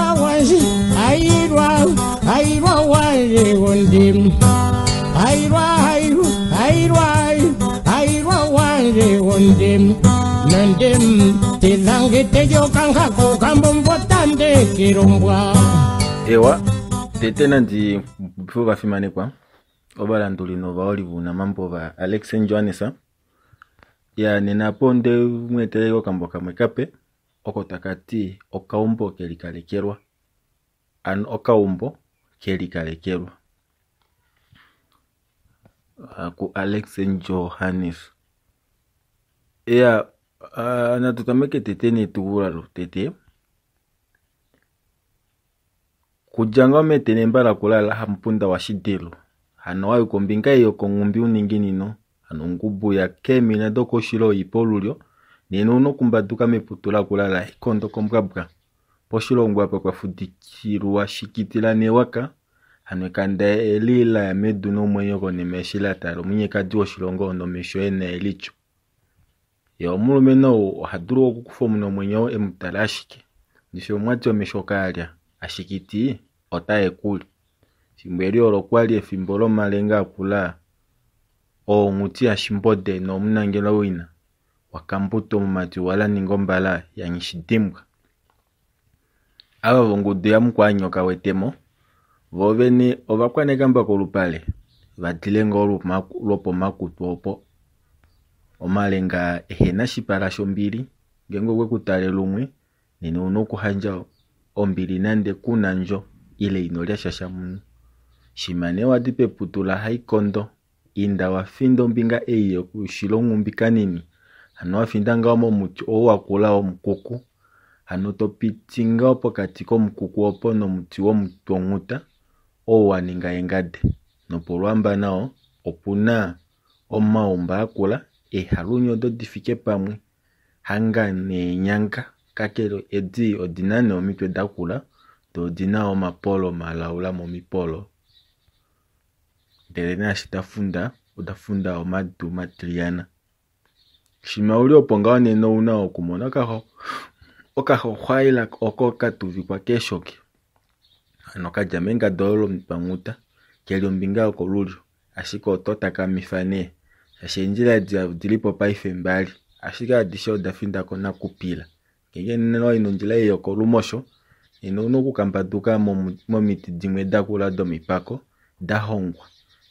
Hailwa wanje, hailwa, hailwa wanje wondim. Hailwa, hailwa, hailwa, hailwa wanje wondim. Nandim, tilange teyo kanghako kambombotande kirombwa. Ewa, tete nandi vafimanekwa ovalanduli novaoli vounamambo va Alex Johannes. Ya nena po nde mu etele okambo kamwe kape oko taka ti okaumbo ke likalekelwa. Ano okaumbo ke likalekelwa. Ku Alex Johannes. Ya natu tameke tete netukulwa tete. Kudja ngoo metenemba lakulala hamupunda washidilo. Hano wayu kombinga ei yokonghumbi uninginino. Hano ongubu ya keemina dokoushilo oipolulyo. Nena una okumbaduka meputu lakulala ikondo kombwabwa. Poshilongo apa pwa fudikilwa shikitila newaka. Hano ekanda eli la ya medu nomwenyo konima eshi la tala omunyekadi woshilongo nomesho ena elityo. Ye omulumenhu ou oha dulu okukufa omunhu omwenyo e mu tala ashike. Ndishi omwati omesho kaalya, ashikiti otae kuli. Efimbo eli olo kwali efimbo lomalenga akula oonghuti yashimbode noomunangelowina wakambutu omumati wala ninga ombala yaNgishidimbwa. Ava vongudu yamukwaanyoka wetemo vo vene ovakwanekamba kolupale va dile ngoo lwopomakutu opo. Omalenga ehena shipala shombili ngeenge okwe ku tale lumwe nena ouna okuhandja ombili nande kuna ndjo ile ino lya sha shamunhu. Shima nee wadi peputu la haikondo inda wafinda ombinga ei yokushila onghumbi kanini hano wafinda ngaho momuti ou wakula womukuku hano topiti ngaho pokati komukuku opo nomuti womutwonghuta ou wa ninga engade. Nopolwamba nao opuna omaumbo akula eehalunyo odo difike pamwe hanga neenyanga kakele edi odina nee omitwe dakula doo odina omapolo malaula momipolo. Ndele naashi dafunda oda funda omadu matiliyana. Shima uli opo ngaho nena ouna okumona okaxwaxwaila oko katuvikwa keeshoki. Hano kadja mengade olo lomutwanghuta keli ombinga yokolulyo ashike oto takamifa nee shaashi eendjila edi odilipo paife mbali ashike adishe oda finda konakupila. Ngeenge nena owayi nondjila ei yokolumosho nena ouna okukambaduka momiti dimwe dakula domipako da hongwa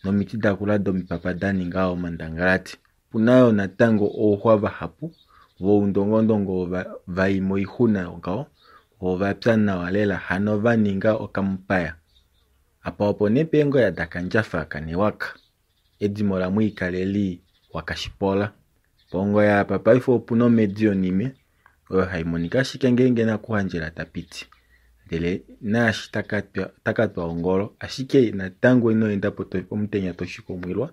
nomiti dakula domipapa da ninga omandangalati. Opuna yoo natango ouxwa vahapu voundongondongo vai moixuna ngaho vo ovapya nawa lela hano va ninga okamupaya. Apa opo nee peengoya dakandjafa kanewaka edimo lamwiikaleli wakashipola. Pongoya apa paife opuna omhedi yonime oyo hai monika ashike ngeenge nakuhandjela tapiti. Ndele naashi takatwa ongolo ashike natango ino endapo omutenya toshikomwilwa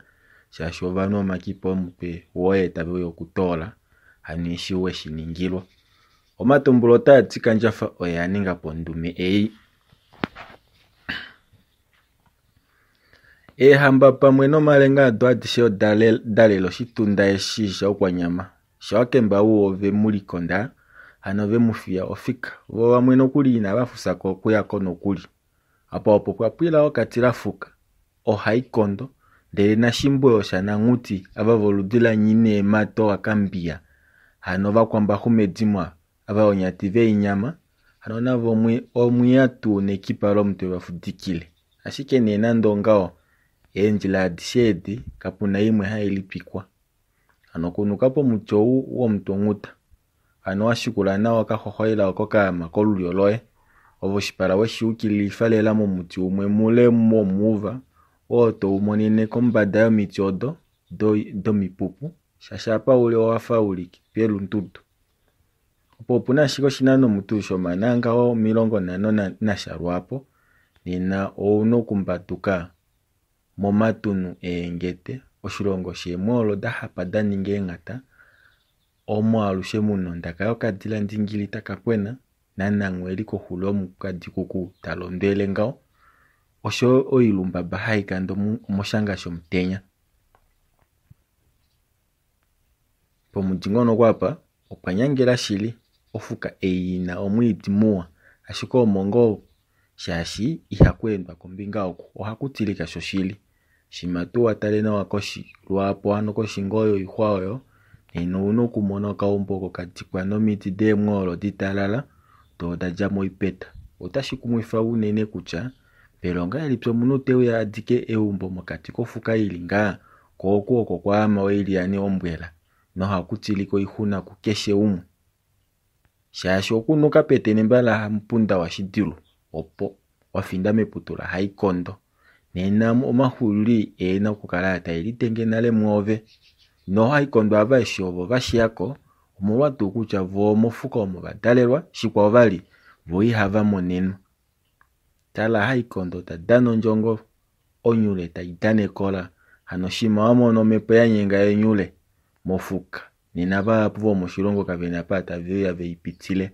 shaashi ovanhu omakipa omutwe woye tave uya okutoola hano eshi weshi ningilwa. Omatumbulo otaa ti Kandjafa oye a ninga po ondume ei. Eehamba pamwe nomalenga ado adishe oda dalela oshitunda eshi shaUkwanyama. Shawakemba ou ove mu likonda hano ve mu fiya ofika. Vo vamwe nokuli inava fusako okuyako nokuli. Apa opo pwa pwila okatilafuka ohaikondo ndele nashimbwe oshananghuti ava voludi lanyineemato wakambiya hano vakwambaxu medimo ava onyati veinyama hano navo omwiya tuu nekipa lomutwe vafudikile. Ashike nee nande ongaho eendjila adishe edi kapuna imwe hai litwikwa. Hano kunuka pomuti ou womutwonghuta hano washikula nawa okaxwaxwaila oko kaama kolulyo loye ove oshipala weshi yukililifa lela momuti umwe mule womuuva oo toumonene kombada yomiti odo domipupu shaashi apa uli owafa uli pelundudu. Opo opuna ashike oshinano mutu shomananga 50 nasha lwaapo nena ouna okumbaduka momatunu eengete oshilongo sheemwoolo da hapa da ninga eenghata omo alushe muna ondaka yokadila ndingili taka kwena nanangwe eli koxulo yomukadikuku talondwele ngaho osho oilumbaba hai kanda moshanga shomutenya. Pomudingonoko apa opwa nyangela shili ofuka ei ina omwiidi muwa. Ashike omo ngoo shaashi ihaku endwa kombinga oku, ohaku tilika shoshili. Shima tuu wa tale nawa koshi lwaapo hano koshi ngoo yoixwa oyo, nena ouna okumona okaumbo oko ka dikwa nomiti deemwoolo ditalala doo oda dja moipeta. Otashi kumwifa unene kutya mbela ongahelipi omunhu teuya a dike eumbo mokati kofuka ili ngaa, ko oku oko kwaama oilyani ombwela nohaku tilika oixuna kukeshe umwe. Shaashi okunuka petenemba lahamupunda washidilu opo wafinda meputu lahaikondo. Nena omaxuli eena okukala tae litenge nale mwoove. Nohaikondo ava eshi ovo vashiyako omolwa tuu kutya voo mofuka omo vadalelwa, shikwao vali voo ihava monenwa. Tala haikondo ta dana ondjongo, onyule tai dana ekola. Hano shima wa mona omhepo ya nyenga enyule mofuka, nena vahapu vomoshilongo kavena apa tave uya veipitile.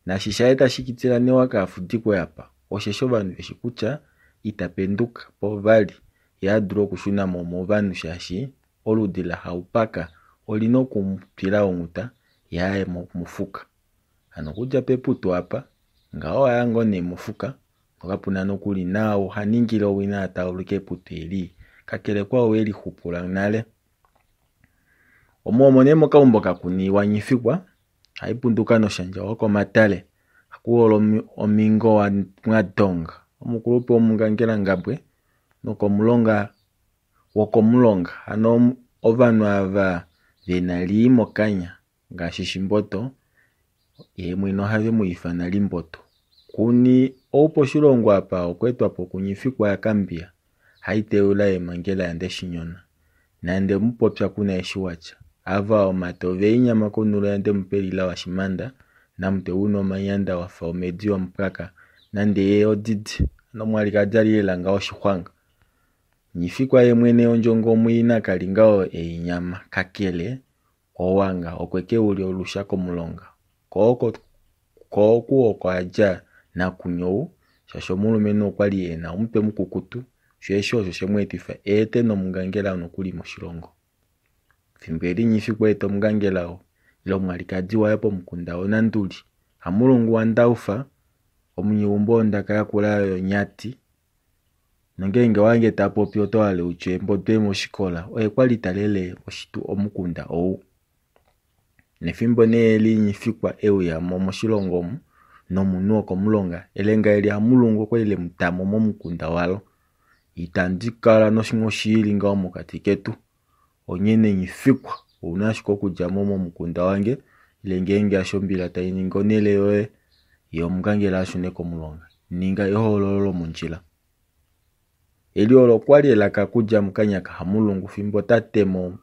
Nashi shaye tashi kitila newaka afudikwe apa, osheshi ovanhu veshi kutya ita penduka po vali ye a dule okushuna mo movanhu shaashi oludi lahaupaka olina okumutwila onghuta ye aye mofuka. Hano okudja peputu apa ngaho oya ngoo nee mofuka nokapuna nokuli naau ha ningile owina a tauluke eputu eli, kakele kwaau e lixupula nale. Omo omo nee mokaumbo kakuni wanyifikwa, haipunduka noshandja wokomatale, hakuholo omingo wamwadonga, omukulupe womungangela ngabwe nokomulonga wokomulonga. Hano ovanhu ava vena lii mokanya ngaashi Shimboto, ye mwene ohave mu ifana Limboto. Kuni ou poshilongo apa okwa etwa po kunyifikwa yaKambiya, haiteula eemhangela yaNdeshinyona. Nande mupopya kuna eshi watya. Ava omate oveinyama konulo yaNdemupelila waShimanda, namute una omanyanda wafa omedi yomupwaka, nande ye odidi. Nomwalikadi ali lela ngaho oshixwanga. Nyifikwa ye mwene ondjongo omwiina kali ngaho einyama, kakele owanga okwe ke ulya olusha komulonga. Kooku oko adja nakunyou, shaashi omulumenhu okwa li e na omutwe mukukutu, sho eshi osho she mu etifa eete nomungangela nokuli moshilongo. Fimbo eli Nyifikwa eta omungangela oo, ile omwalikadi waye pomukunda wOnanduli, Hamulungu waNdaufa, omunyeumbo wondaka yakula yonyati, nongeenge wange ta popi oto hale utye mbodwe moshikola, oye kwali talele oshitu omukunda ou. Nefimbo nee eli Nyifikwa euya mo moshilongo omu, nomunhu wokomulonga, elenga eli Hamulungu okwali le mu tamo momukunda walo. Itandi kala noshiili ngaho mokati ketu. Onyene Nyifikwa, ouna ashike okudja mo momukunda wange, ile ngeenge ashombila tai ningi onhele yoye, ye omungangela ashune komulonga. Ninga ehoololo lomondjila. Eli olo kwali elaka kudja mokanya kaHamulungu fimbo tate mo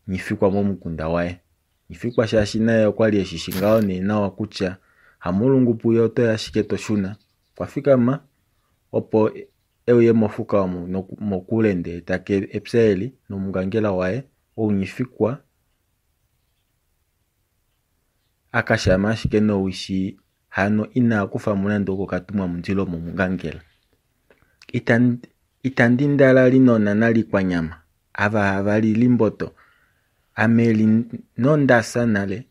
Nyifikwa momukunda waye. Nyifikwa shaashi naye okwali eshishi ngaho nee nawa kutya Hamulungu puye otoya ashike toshuna. Okwa fikama opo euye mofuka omo mokule ndee take epya eli nomungangela waye ounyifikwa akashama ashike nowishi hano ina kufa mo nande oko katumwa mundilo momungangela. Itandi ndala linona nalikwanyama ava hava li limboto ame li nondasa nale.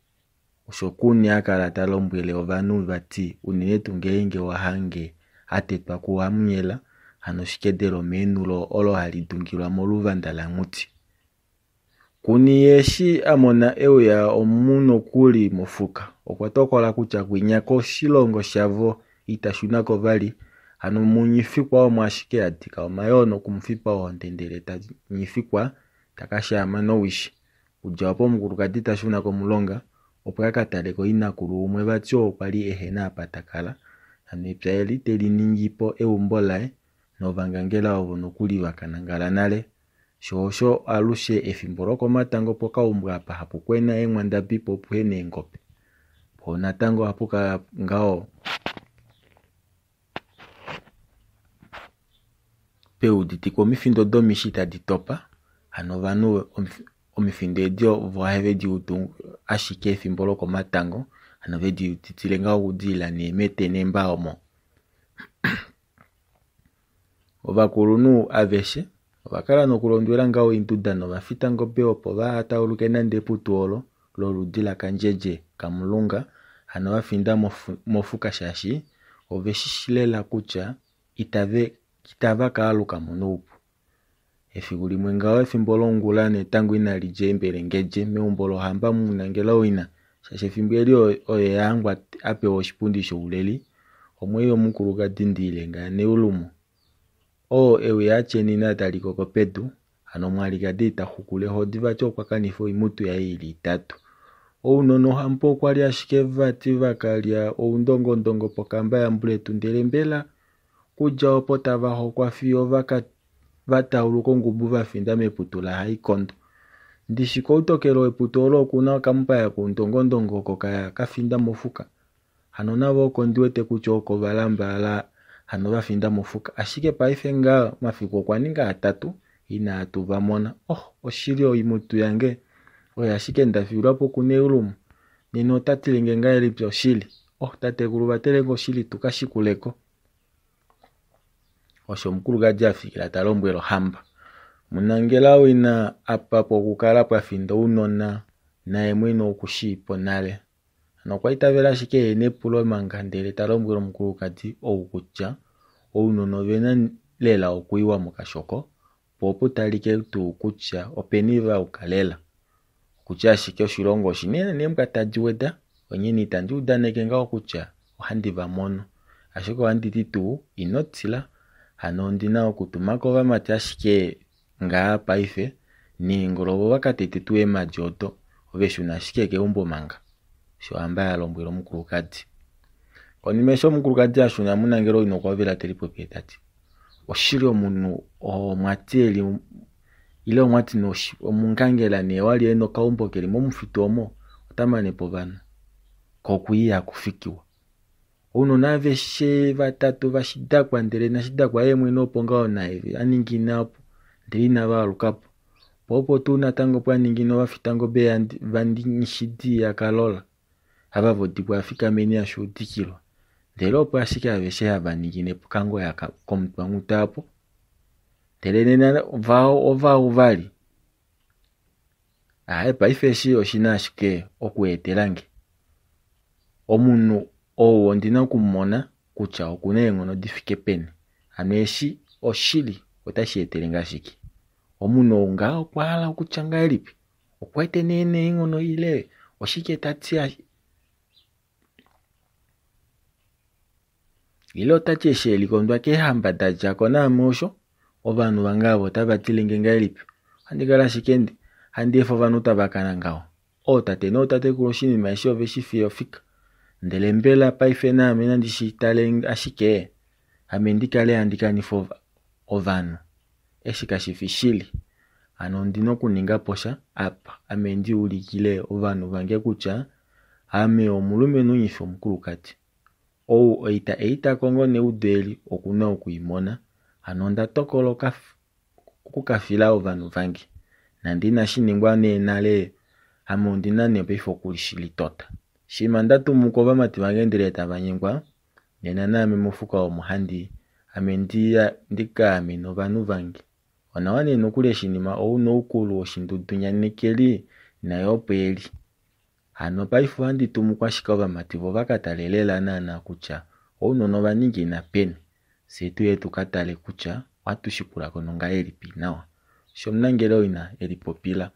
Osho kuni a kala ta lombwele ovanhu vati unene tuu ngeenge wahange a tetwa kuhamunyela hano shikedelo meenulo olo hali dungilwa moluvanda langhuti. Kuni eshi a mona euya omu nokuli mofuka okwa tokola kutya kwinya koshilongo shavo ita shunako vali. Hano munyifikwa omo ashike a dika omayoo nokumufipa ohonde ndele ta nyifikwa taka shaama nowishi. Kudja opo omukulukadi ta shuna komulonga opo a ka taleko inakulu umwe vati oo kwa li ehena apa ta kala. Hano epya eli teli ningi po eumbo laye novangangela ovo nokuli vakanangala nale. Sho osho alushe efimbo lokomatango pokaumbo apa hapu kwena eemwandabi po puhe neengobe. Po natango ohapu kala ngaho peuditike omifindo domishi tadi topa. Hano ovanhu omifindo edi ovo have di udu ashike efimbo lokomatango, hano vedi uditile ngaho okudilila nee metenemba omo. Ovakulunhu aveshe ova kala nokulondwela ngaho oinduda novafitangobe opo vaha tauluke nande eputu olo loludi lakandjedje kamulunga, hano va finda mofuka shaashi Ove shi shi lela kutya itave itava ka aluka mo noupu. Efiku limwe ngaho efimbo longula netango inali dja eembelengedje meumbo lohamba Munangelowina, shaashi efimbo eli oye a hangwa a pewa oshipundi shouleli, omwei omukulukadi Ndiilenga yaNeulumo. Oo e uya atya enina tali koko pedu, hano omwalikadi ta xukula ehodi vati okwa kanifa oimutu yaye ili itatu. Ounona ohamba okwa li ashike vati va ka lya oundongondongo pokamba yaMbuletu ndele mbela kudja opo tava hokwa fiyo va va tauluka ongubu va finda meputu laHaikondo. Ndishi koutokelo weputu olo oku na okamupaya koundongondongo oko kaya ka finda mofuka. Hano navo oko ndi wete kutya oko va lambaala hano va finda mofuka. Ashike paife ngaa omafiku okwa ninga atatu inaatu va mona. Oh, oshili oimutu yange oyo ashike nda fiilwa po kuNeulumo. Nena ota tile nge ngahelipi oshili? Oh, tatekulu vatelenge oshili tu ka shikuleko. Osho omukulukadi a fikila ta lombwele ohamba. Munangelawina apa pokukala pwa finda ounona naye mwene oku shii po nale. Nokwa itavela ashike ye nepulo manga ndele ta lombwele omukulukadi ou kutya ounona ove na lela okuiwa mokashoko po opu talike tuu kutya openi va yuka lela. Okutya ashike oshilongo oshi na neembwa tadi weda, onghene itandi udaneke ngaho kutya ohandi va mono. Ashike ohandi ti tuu ino tila, hano ondi na okutuma ko ovamati ashike ngaa paife neengolo vo va ka tete tuu eemadi odo, ove shuna ashike keumbo manga, osho ohamba ya lombwela omukulukadi. Konima eshi omukulukadi a shuna Munangelo ina okwa hovela te lipopile ta ti, Oshili omunhu oo omwa ti e li ile omwa ti omungangela nee wali e na okaumbo ke li momufitu omo, ota mane po ovanhu. Ko okwii ihaku fikiwa. Ounona aveshe vatatu vaShidakwa ndele naShidakwa ye mwene opo ngaho naye a ningina opo ndele inava aluka po. Po opo tuu natango pwa ningina ovafitangobe vaNdinghishidi yaKalola ava vOdikwa ya fikameni ya Shuudikilwa ndele opo ashike aveshe hava ningine puKangoya kOmutwanghuta opo. Ndele nena ovau vali Aaye paife eshi oshi na ashike okuetela nge. Omunhu ou ondi na okumona kutya oku na eenghono di fike peni. Hano eshi oshili otashi etele nge ashike. Omunhu ou ngaha okwa hala okutya ngahelipi? Okuwete nee neenghono ile oshike ta ti? Ile ota ti eshi e likondwa keehamba da dja ko naame osho? Ovanhu vange ava otava tile nge ngahelipi? Ohandi kala ashike handi efa ovanhu tava kana ngaho? Ootate nootatekulu oshinima eshi ove shi fiya ofika. Ndele mbela paife naame nandi shi tale ashike? Ame ndi kale handi kanifa ovanhu? Eshi kashi fi shili. Hano ondi na okuninga po sha apa ame ndi ulikile ovanhu vange kutya ame omulumenhu nghi fi omukulukadi. Ou oita ei ta kongo neudo eli oku na oku i mona. Hano onda tokola oku ka fila ovanhu vange. Nande inashi ningwa nee nale, ame ondi na nee paife oku shi litota. Shimha nda tumu ko ovamati vange ndele tava nyengwa, nena naame mofuka omo handi i, ame ndi ka amene ovanhu vange. Onawa nee nokuli eshinima ou noukulu woshindudunyanekeli naye opo e li. Hano paife ohandi tumu ko ashike ovamati vo va ka tale lela naana kutya ounona ova ningina peni, fye tuye tu ka tale kutya ohatu shikula ko nongahelipi nawa. Osho omunangelowina e lipopila.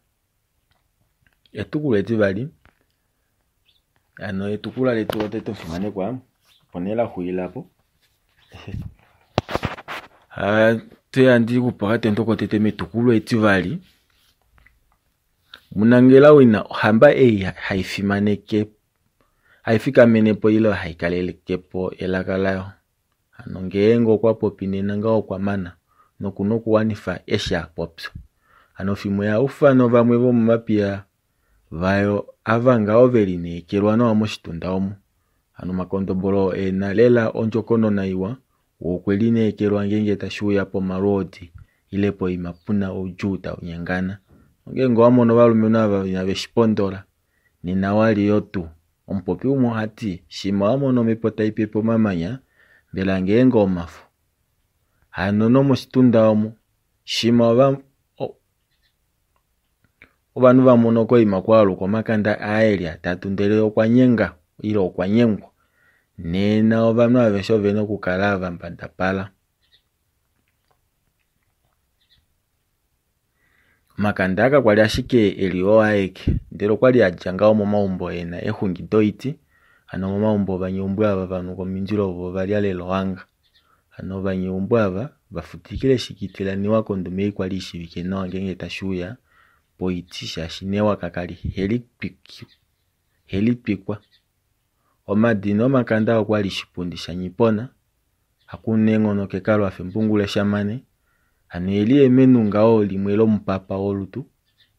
Etukulwa etivali, hano etukulwa letu lotete omufimanekwa, opo nee la xulila po. Handi kupe okatendo kotete metukulwa etivali. Munangelawina ohamba ei hai fimaneke, hai fikamene po ile hai kaleke po elaka layo. Hano ngeenge okwa popi nena ngaho okwa mana noku na okuwanifa eshi a popya. Hano fimbo ya ufana vamwe vomovapiya vayo ava ngaho ve lineekelwa nawa moshitunda omu. Hano omakondobolo oo e na lela ondjokonona iwa, wo okwe lineekelwa ngeenge tashi uya pomalwoodi ile poima pu na oudjuu tau nyengana. Ngeenge owa mono ovalumenhu ava inave shi pondola, nena wa li yo tuu. Omupopi umwe oha ti, Shimha wa mono omhepo tai pepe omamanya, mbela ngeenge omafo? Hano nomoshitunda omu, shimha ova, ovanhu va mono koima kwaaluka omakanda aa e li atatu ndele okwa nyenga ile okwa nyengwa. Nena ovanhu aveshe ove na okukala va mbadapala. Omakanda aa kakwali ashike eli oo aeke, ndele okwali a dja ngaho momaumbo e na eexungi doiti, hano momaumbo ovanyeumbo ava va nuka omindilo voo ovalya lela ohanga. Hano ovanyeumbo ava va futikila eshikitila aniwa kondume ei kwali ishivike nawa ngeenge tashi uya poiti shaashi newaka kali heli twikwa. Omadina omakanda okwali Shipundi shaNyipona, Hakuneenghono kekalo afa embungu leshamane, hano eli emenhu ngaho limwe lomupapa wolutu,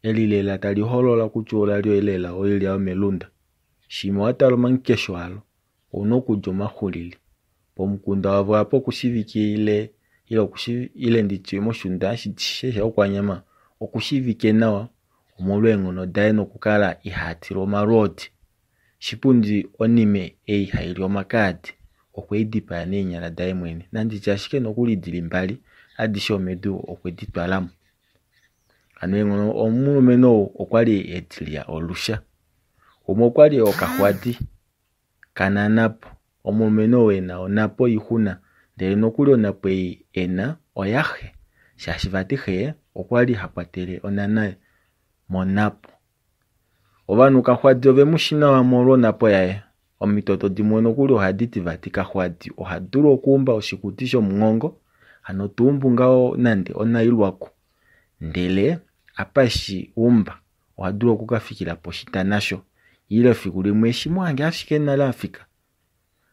eli lela tali holola kutya ola li lela oilya yomelunda. Shimha wa tala omamukesho alo, ouna okulya omaxulili. Pomukunda wavo apa okushivikile ile nditye moshiunda ashishe shaUkwanyama okushivike nawa omolwa eenghono daye nokukala iha tila omalwoodi. Shipundi onime ei haili omakaadi okwe i dipaya neenyala daye mwene. Nanditye ashike nokuli dili mbali adishe omedu okwe di twala mo. Hano eenghono omulumenhu ou okwali edi lya olusha. Umwe okwali okaxwati kananapo. Omulumenhu ou ena onapo oixuna ndele nokuli onapo ei ena oyaxe shaashi vati xe okwali ha kwatele onhana monapo. Ovanhu Kaxwadi ove mu shi nawa molwonapo yaye. Omitoto dimwe nokuli ohadi ti vati Kaxwadi oha dulu okuumba oshikuti shomunghongo, hano ta umbu ngaho nande onailwaku, ndele apa eshi umba oha dulu oku ka fikila poshita nasho, ile efiku limwe eshi mu hange ashike nale a fika.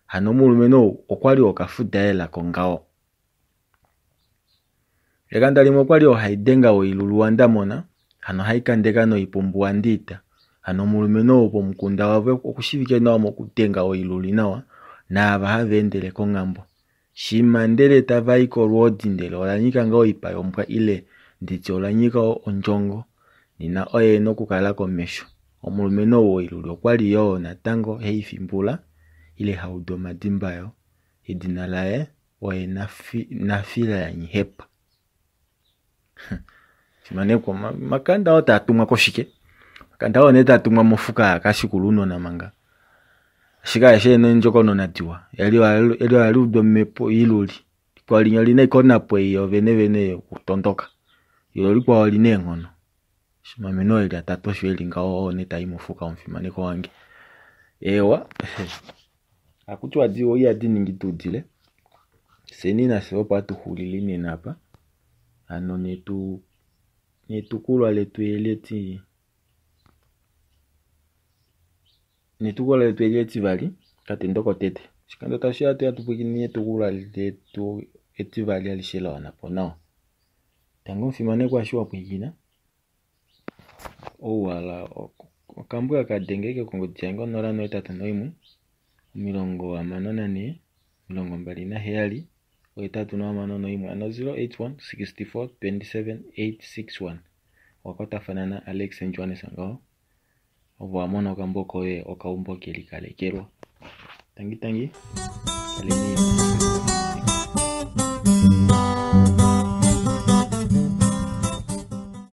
Hano omulumenhu ou okwali okafudaela kongaho. Ekanda limwe okwali ohaidenga oilulu wandamona, hano haikandeka noipumbu wandiita. Hano omulumenhu ou pomukunda wavo okushivike nawa mokudenga oiluli nawa naava hava endele konghambo. Shima ndele tava i kolwoodi ndele ola nyika ngaa oipa yombwa ile nditye ola nyika ondjongo, nena oye ena okukala komesho. Omulumenhu ou oiluli okwali yoo natango heifimbula ile haudu omadimba ayo. Edina laye oye Nafila yaNyihepa. Fimanekwa, omakanda oo taa tumwa koshike? Omakanda oo nee taa tumwa mofuka a ka shikula ounona manga. Ashike aeshe ena eendjokonona diwa. Eli ohali udu omhepo iluli. Likwao linya olina ashike onapo ei yovene vene yokutondoka. Lo likwao olina eenghono. Omameno oo eli atatu osho eli ngaho oo nee taa i mofuka omufimanekwa wange. Eewa, haku tiwa diwa ihadi ningi tuu dile. Fyeni nafye opo hatu xulile nena apa. Hano netu netukulwa letu eli eti netukulwa letu eli etivali katendo kotete. Oshikando tashi ya hatu pwikinine etukulwa letu etivali alishe la wana po nawa. Tangi omufimanekwa eshi wa pwilikina. Ouwala okambwa ka denge kongodi yange 081 64 27 861 hano 081 64 27 861. Owakwatafana na Alex Johannes ngaho ovo wa mona okambo koye okaumbo ke likalekelwa. Tangi tangi. Kaleni.